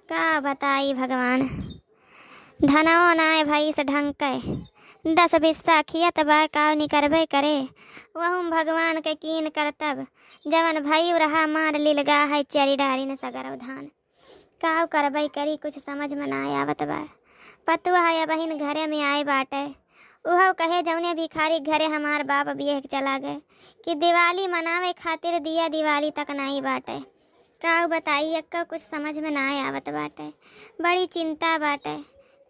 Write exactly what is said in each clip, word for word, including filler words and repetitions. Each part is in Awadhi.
का बताई भगवान, धनवो नाय भइस ढंग के, दस बिस्सा खियत बाय, काव निकरबे करे। वहू में भगवान के कीन करतब, जवन भइउ रहा मार लिलगा है, चरी डारिन सगरव धान। काव करबे करी, कुछ समझ में नाय आवत बाय। पतुआ है अबहिन घरे में आए बाटे, उहव कहे जउने भिखारी घरे हमार बाप बियह के चला गए कि दिवाली मनावे खातिर दिया दिवाली तक नाई बाटे। काव बताई, एक्को कुछ समझ में नाय आवत बाटे, बड़ी चिंता बाटे,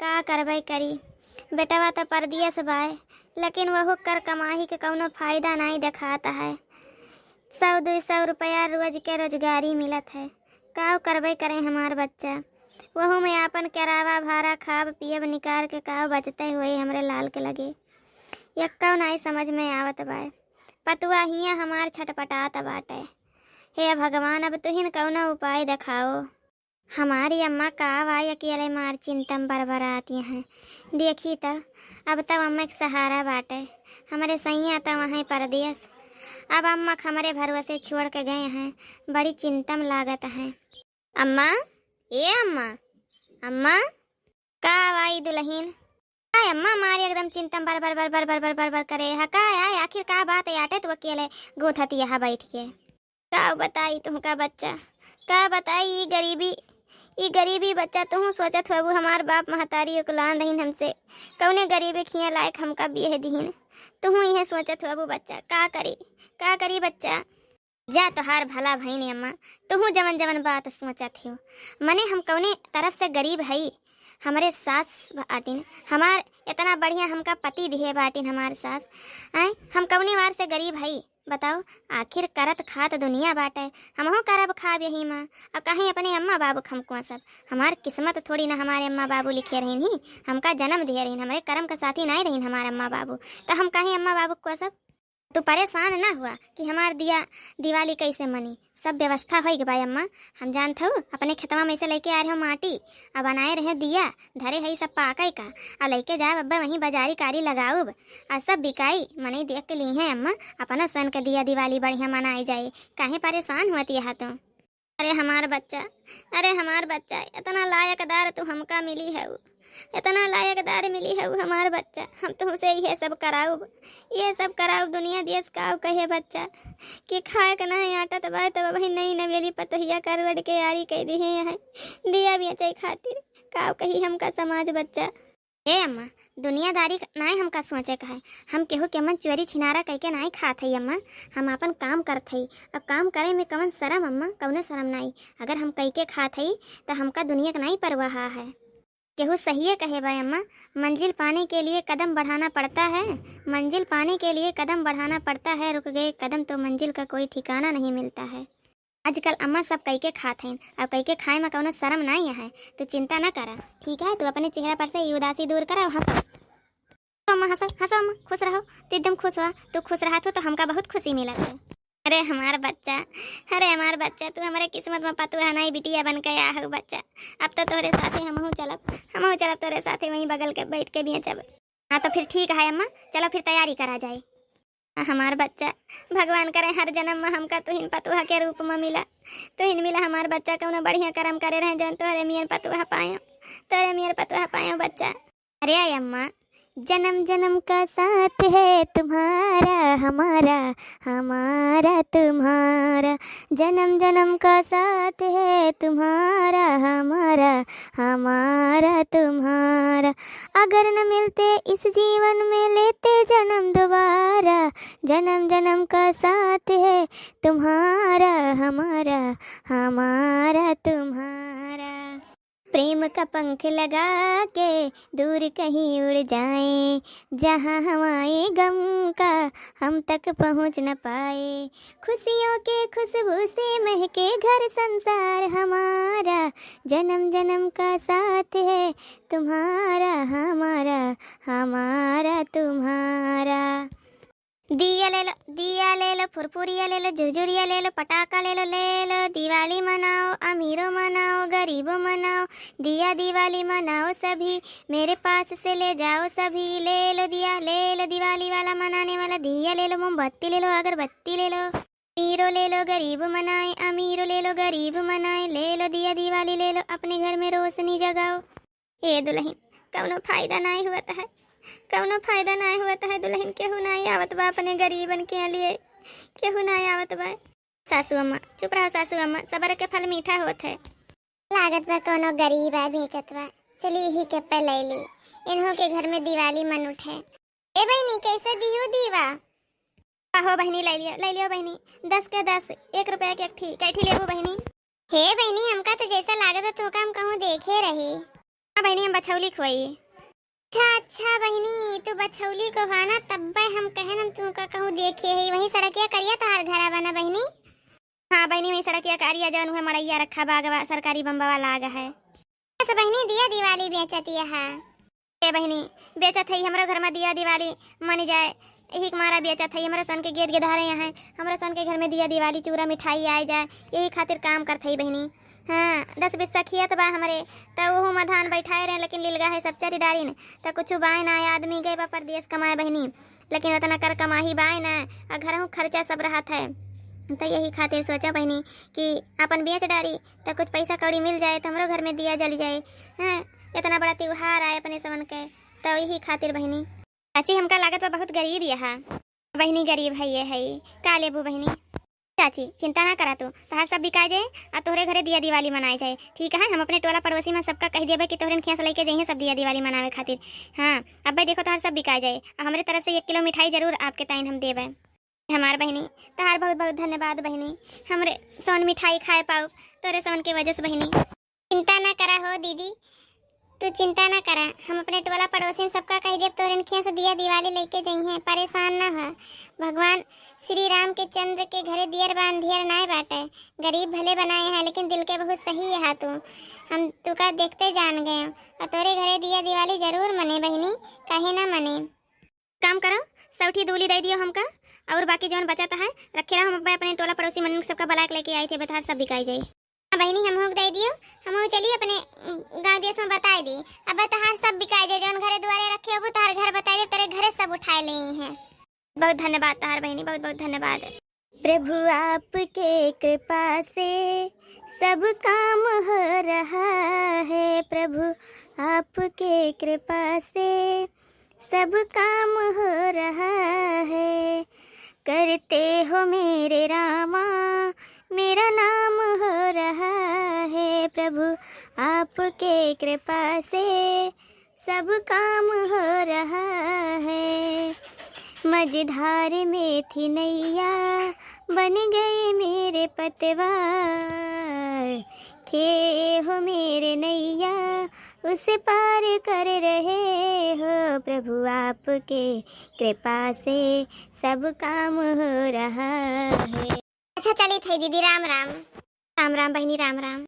का करबे करी। बेटवा त परदेस बाय, लेकिन वहू कर कमाही के कउनो फायदा नाई देखात है। सौ दुई सौ रुपया रोज के रोजगारी मिलत है, काव करबे करे हमार बच्चा। वहू में आपन किरावा भाड़ा, खाब पियब निकार के काव बचते हुए हमरे लाल के लगे। यक्का नाई समझ में आवत बाय। पतुआ हियाँ हमार छटपटात बाटे। हे भगवान, अब तुहिन कउनो उपाय देखाओ। हमारी अम्मा का वाई अकेले मार चिंतम बरबरात यहाँ। देखी त, अब तब अम्मा के सहारा बाटे। हमरे सैया त वहीं परदेस। अब अम्मा के हमरे भरोसे छोड़ के गए हैं। बड़ी चिंतम लागत हैं। अम्मा, ए अम्मा, अम्मा, का वाई दुलहिन? आय अम्मा, मारी एकदम चिंतम बर बर बर बर बर बर बर बर करे। हा का आय, आखिर का बात है? आटे तू अकेले गूंथत यहाँ बैठ के। का बताई तुहका बच्चा, का बताई ई गरीबी, ई गरीबी बच्चा। तुहू सोचत होबू हमार बाप महतारी उकलान रहीन हमसे, कउने गरीबी खिया लायक हमका बियह दिहिन। तुहू इहे सोचत होबू बच्चा, का करी, का करी बच्चा। जा तोहार भला भईन अम्मा, तुहू जवन जवन बात सोचत हो। मने हम कउने तरफ से गरीब हई? हमरे सास बाटिन, हमार इतना बढ़िया हमका पति दिहे बाटिन हमार सास। आय, हम कउने वार से गरीब हई? बताओ, आखिर करत खात दुनिया बाटे, हमहू करब खाब यही मा। अब काहे अपने अम्मा बाबू क हम कोसब? हमार किस्मत थोड़ी ना हमारे अम्मा बाबू लिखे रहीन ही, हमका जन्म दिहे रहीन, हमरे करम क साथी नाई रहीन हमार अम्मा बाबू, त हम काहे अम्मा बाबू क कोसब? तू परेशान ना हुआ कि हमार दिया दिवाली कैसे मनी, सब व्यवस्था होई गै बा अम्मा। हम जानत हऊ, अपने खेतवा में से लेके आए रहे माटी, अब बनाए रहे दिया, धरे हई सब पाके का, अब लेके जाए अब्बे वहीं बाजारी कारी लगाउब, आ सब बिकाई, मनई देख के लीहे अम्मा, अपना सन के दिया दिवाली बढ़िया मनाई जाए। काहे परेशान होती है तू? अरे हमार बच्चा, अरे हमार बच्चा, इतना लायकदार तू हमका मिली हऊ, इतना लायकदार मिली हऊ हमार बच्चा। हम तुहसे इहे सब कराउब, इहे सब कराउब। दुनिया देश काव कहे बच्चा कि खाए के नाहीं आटत बा, तब अबही नई नवेली पतोहिया करवट के यारी कई दिहे हैं दिया बेचे खातिर। काव कही हमका समाज बच्चा। ए अम्मा, दुनियादारी क नाई हमका सोचे का है। हम केहू के मन चोरी छिनारा कइके नाई खात हई अम्मा, हम आपन काम करत हई। अब काम करे में कवन शरम अम्मा, कवनो शरम नाई। अगर हम कइके खात हई त हमका दुनिया क नाई परवाह है। केहू सहिए कहे बा अम्मा, मंजिल पाने के लिए कदम बढ़ाना पड़ता है, मंजिल पाने के लिए कदम बढ़ाना पड़ता है, रुक गए कदम तो मंजिल का कोई ठिकाना नहीं मिलता है। आजकल अम्मा सब कइके खात हईन, अब कइके खाए में कवनो शरम नाई है। तू चिंता ना करा, ठीक है? तू अपने चेहरा पर से ई उदासी दूर करा और हंसा। तो अम्मा हंसो, हंसो अम्मा, खुश रहो, तू एकदम खुश हुआ। तू खुश रहा तू तो हमका बहुत खुशी मिलत है। अरे हमार बच्चा, अरे हमार बच्चा, तू हमारे किस्मत में पतुआ नाई बिटिया बन के आ हऊ बच्चा। अब तो तोहरे साथे हमहू चलब, हमहू चलब तोहरे साथे, वहीं बगल के बैठ के बेचब। हाँ तो फिर ठीक है अम्मा, चलो फिर तैयारी करा जाए। हमार बच्चा, भगवान करे हर जन्म में हमका तुहिन पतोह के रूप में मिला, तुहिन मिला हमार बच्चा। कौनो बढ़िया करम करे रहे जौन तोहरे मियन पतोह पायो, तोहरे मियन पतोह पायो बच्चा। अरे अम्मा, जन्म जन्म का साथ है तुम्हारा हमारा, हमारा तुम्हारा, जन्म जन्म का साथ है तुम्हारा हमारा, हमारा तुम्हारा। अगर न मिलते इस जीवन में, लेते जन्म दोबारा। जन्म जन्म का साथ है तुम्हारा हमारा, हमारा तुम्हारा। प्रेम का पंख लगा के दूर कहीं उड़ जाएं, जहाँ हवाएं गम का हम तक पहुँच न पाए। खुशियों के खुशबू से महके घर संसार हमारा, जन्म जन्म का साथ है तुम्हारा हमारा, हमारा तुम्हारा। दिया ले लो, दिया ले लो, फुरफुरिया ले लो, झुझुरिया ले लो, पटाखा ले लो, ले लो। दिवाली मनाओ, अमीरो मनाओ, गरीबो मनाओ, दिया दिवाली मनाओ सभी, मेरे पास से ले जाओ सभी। ले लो दिया, ले लो दिवाली वाला मनाने वाला, दिया ले लो, मोमबत्ती ले लो, अगरबत्ती ले लो। अमीरो ले लो गरीब मनाए, अमीरो ले लो गरीब मनाए, ले लो दिया दिवाली ले लो, अपने घर में रोशनी जगाओ। ए दुलहिन, कउनो फायदा नाहीं हुवत है, कउनो फायदा नाहीं हुवत है दुलहिन, केहू नाहीं आवत बा अपने गरीबन के लिए, केहू नाहीं आवत बा। सासू अम्मा, चुप रहो सासू अम्मा, सबर के फल मीठा होत है। लागत बा कउनो गरीब आ बेचत बा, चली इही के पे लइ ली, इन्हों के घर में दिवाली मन उठे। ए बहिनी, कइसे दिहू दीवा? आहो बहिनी, लइ लियो, लइ लियो बहिनी, दस के दस, एक रुपया के एक ठी, कै ठी लेबू बहिनी? हे बहिनी, हमका त जइसे लागत है तोहका हम कहूँ देखे रही। हाँ बहिनी, हम बछौली खोई। अच्छा, अच्छा बहिनी, तू बछौली को बाना, तब्बे हम कहेन हम तोहका कहूँ देखे ही। वही सड़किया करिया तोहार घरा बा ना बहिनी? हाँ बहिनी, वही सड़किया करिया जउन उहे मड़इया रखा बागवा, सरकारी बम्बवा लाग है। बस बहिनी, दिया दिवाली बेचतिया है। ए बहिनी, बेचत हई, हमरो घर में दिया दिवाली मनी जाए, यही के मारा बेचत हई। हमरो सन के गेद गेधारे यहाँ, हमरो सन के घर में दिया दिवाली, चूरा मिठाई आए जाए, यही खातिर काम करत हई बहिनी। हाँ, दस बीस सखिया त बा हमरे, त ओहू में धान बैठाए रहे, लेकिन लिलगा है सब चरी डारिन, त कुछ बाय ना आए, आदमी गए बा परदेस कमाए बहिनी, लेकिन उतना कर कमाही बाय ना, आ घरहू खर्चा सब रहत है। त यही खातिर सोचा बहिनी कि अपन बेच डारी, त कुछ पैसा कौड़ी मिल जाए, त हमरो घर में दिया जल जाए। हाँ, इतना बड़ा त्योहार आए अपने सवन के, त यही खातिर बहिनी। चाची, हमका लागत बा बहुत गरीब यहाँ। बहिनी, गरीब है ये है, का लेबू बहिनी? चाची, चिंता ना करा तू, तोहार सब बिकाए जाए, आ तोहरे घरे दिया दिवाली मनाए जाए, ठीक है? हम अपने टोला पड़ोसी में सबका कह देबे कि तोहरे खेस लेके जइहें सब दिया दिवाली मनावे खातिर। हाँ, अब्बे देखो, तोहार सब बिकाए जाए, आ हमरे तरफ से एक किलो मिठाई जरूर आपके ताइन हम देबे। हमार बहिनी, तोहार बहुत बहुत धन्यवाद बहिनी, हमरे सवन मिठाई खाए पाउब तोरे सवन के वजह से बहिनी। चिंता ना करा हो दीदी, तू चिंता ना करा, हम अपने टोला पड़ोसी में सबका कह देब तोहरे खेस दिया दिवाली लेके जइहें, परेशान ना हो। भगवान श्री राम के चंद्र के घरे दियर बा अंधियर नाय बाटे, गरीब भले बनाए हैं लेकिन दिल के बहुत सही है तू, हम तुका देखते जान गए। और तोरे घरे दिया दिवाली जरूर मने बहिनी, काहे ना मने। काम करो, सौठी दूली दे दियो हमका, और बाकी जौन बचत है रखे रहो, हम अपने टोला पड़ोसी मन सबका बुला के लेके आई थे, बतार सब बिकाई जाए। हाँ बहिनी, हमहू के दे दियो, हमहू चली अपने गाँव देश में बताए दी। अब तोहार सब बिकाई जाए, जौन घरे दुआरे रखे होबू तोहार घर बताए दे, तेरे घरे सब उठाए ले हैं। बहुत धन्यवाद तोहार बहिनी, बहुत बहुत धन्यवाद। प्रभु आपके कृपा से सब काम हो रहा है, प्रभु आपके कृपा से सब काम हो रहा है। करते हो मेरे रामा, मेरा नाम हो रहा है, प्रभु आपके कृपा से सब काम हो रहा है। मझधार में थी नैया, बन गए मेरे पतवार। खे हो मेरे नैया, उस पार कर रहे हो, प्रभु आपके कृपा से सब काम हो रहा है। अच्छा चली थई दीदी, राम राम। राम राम बहिनी, राम राम।